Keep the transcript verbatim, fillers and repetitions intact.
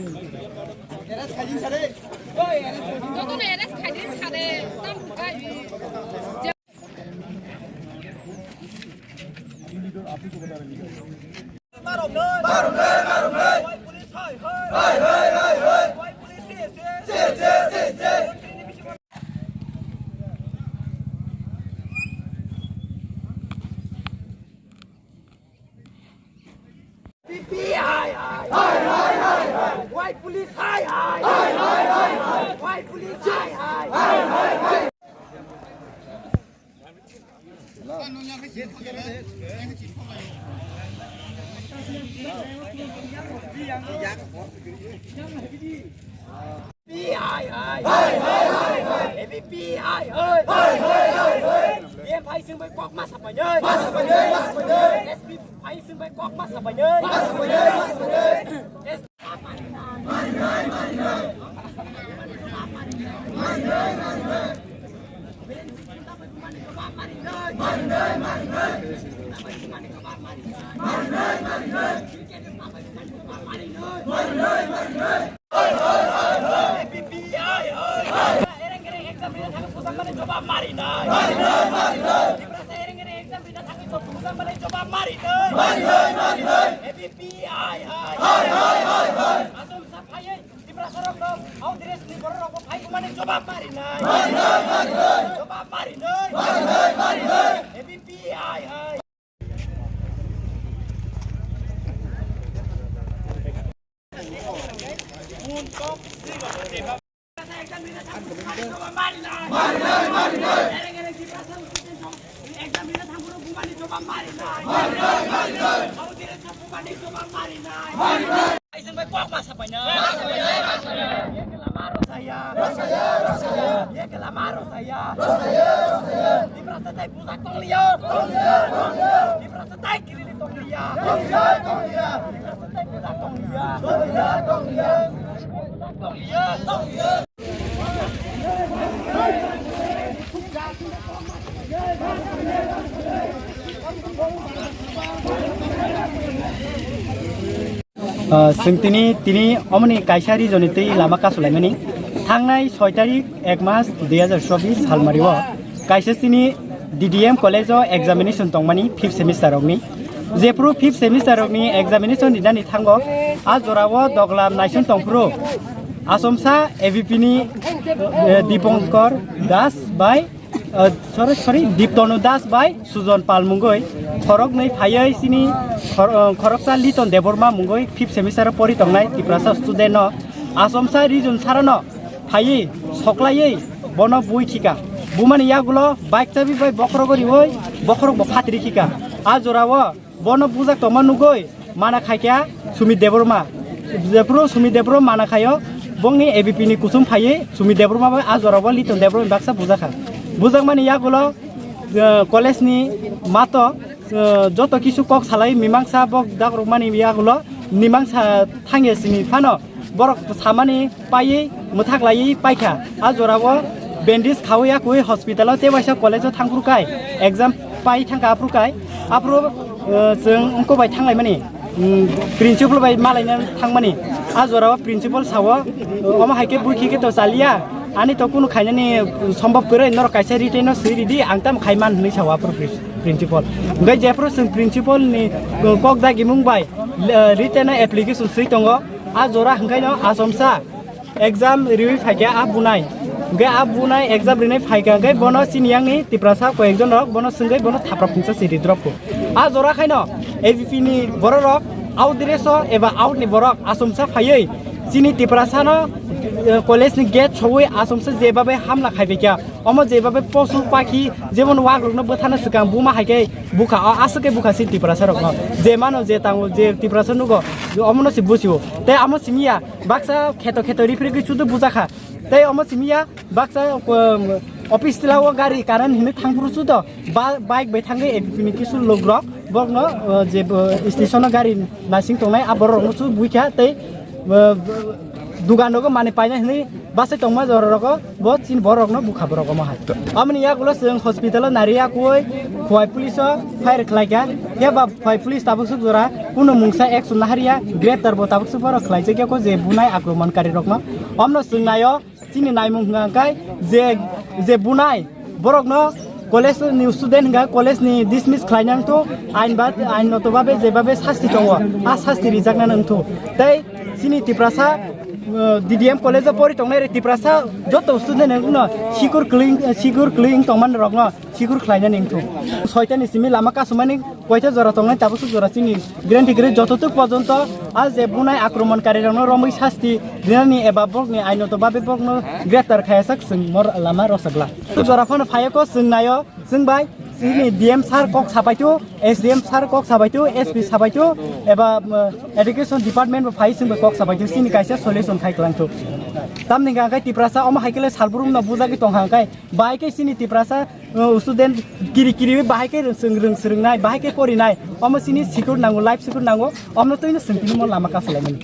Jotono arrest khaidi sare, tam bukai. Why police hai hai? Why police hai hai? P I I. Hai, hai, hai, hai. A B P hai, hai. Hai, hai, hai, hai. P M hai sing bai kok ma sapai nai. Ma sapai nai, ma sapai nai. S P hai sing bai kok ma sapai nai. Ma sapai nai, ma sapai nai. S Tiprasarokno, Audires ni bororokbo phaikumani jobab marinai. Jobab marinai. A B P hai hai. Exam rina thangphuru bumani jobab marinai. Audires no bumani jobab marinai. Aising bai kok ma sapai na. Ye ke lama rosaya. Ye ke lama rosaya. Tiprasa tai bujak tong liya. Tiprasa tai kirili tong liya. Tiprasa tai bujak tong liya. Tong liya, tong liya. Ah, chwng tini, tini omoni kaisa reason ni twi lama kasulaimani. Thangnai soi tarik ek mas dui hazar chobbish salmari o kaisa chini D D M college o examination tongmani fifth semester rokni. Jephuru fifth semester rokni examination rinani thango, a jorao doglam naising tongphuru asomsa A B P ni, eh, Dipankar Das bai, eh, sorry, sorry, Diptanu Das bai Sujon Pal mungoi khoroknwi phaiwi chini khor-, eh, khoroksa Liton Debbarma mungoi fifth semester o pori tongnai Tiprasa student no asomsa region sarano phaiwi soklaiwi bono bui khika. Bumani yagulo bike chabi bai bokhorogo riwi bokhorok bo phatri khika. A jorao bono bujak tongma nugwi mana khaikha Sumit Debbarma. Jephuru Sumit Debbarma mana khaio, bongni A B P ni kusum phaiwi Sumit Debbarma bai a jorao Liton Debbarma baksa bujakha. Bujakmani yagulo, eh, college ni mato, eh, joto kisu kok salai mimangsa bok dakrokmani yagulo mimangsa thangya sini phano borok samani paiwi mwthak laiwi paikha. A jorao bandage khawi yakwi hospital o tei waisa college o thangphuru kai exam pai thangkha aphuru kai. Aphuru, eh, chwng wngko bai thanglaimani, mm, principal bai malaina thangmani. A jorao principal sao, omo hai khe bui khikhe to chaliya, ani to kunu khainani sombhob kwrwi, norok kaisa written o swi ridi, ang tamo khai man hwnwi sao aphuru pri-, principal. Hwnkhe jephuru chwng principal ni, eh, kok dagimung bai, eh, written o application swi tongo. A jora hwnkhaino asomsa exam riwi phaikha a bunai. Hwnkhe a bunai exam rinai phaikha hwnkhe bono chini yangni Tiprasa koyekjon rok bono swngwi bono thapra phungsa siri drop kho. A jora khaino A B P ni bororok out dress o eba out ni borok asomsa phaiwi chini Tiprasano, eh, college ni gate sowi asomsa jebabe hamla khaibaikha. Omo jebabe posu pakhi jemon wagrokno bwthana swkang buma hai khe bukha, o aswk khe bukha si Tiprasa rokno. Je mano je tango je Tiprasa nugo omono se busio. Tei amo simiya baksa kheto kheto ripri khe chudu bujakha. Tei omo simiya baksa, um, office tilao gari current hinwi thangphuru chudo ba-, bike bai thangwi A B P ni kisu logrok bokno, uh, je, uh, station o gari nasing tongnai a borok rokno chu buikha tei, uh, Dugan rogo mani paina hini base tongma jora rogo bo chin borok no bukha borok omo hai. Amoni yagulo chwng hospital o nari yakui Khowai police o fire khlai kha. Yaba Khowai police tabuk suk jora kuno mungsa action nahariya, greptar bo tabuk suk borok khlai jagya ko je bunai akromon kari rok no. Omno chwng nayo chini naimung hwnkha khe je, je bunai borokno college ni student hwnkha college ni dismiss khlaina wngthu, ain ba, ain noto babe je babe sasti tongo, a sasti rijakna wngthu. Tei chini Tiprasa, uh, D D M college o pori tongnai re Tiprasa joto student wngno sikur kling, sikur kling tongman rokno sikur khlaina wngthu. Soitani simi lama kasumani koita jora tongnai tabuk suk jora chini grenti gre joto tuk pojonto a je bunai akromon kari rokno romwi sasti rinani eba bokni ainoto babe bokno greptar khaya sak chwng mor lama rosakla. Jora phano phayo ko chwng nayo chwng bai chini D M sir kok sabaithu, S D M sir kok sabaithu, S P sabaithu eba, um, education department bo phai chwng bai kok sabaithu chini kaisa solution khai kwlangthu. Tamni hwnkha khe Tiprasa omo hai khe le salbrum no bujagwi tongkha khe bahai khe chini Tiprasa, uh, student kiri kiri bahai khe rwng swrwng swrwngnai, bahai khe porinai. Omo chini sikur nango, life sikur nango. Omno twino swngtini mo lama kasulaimani.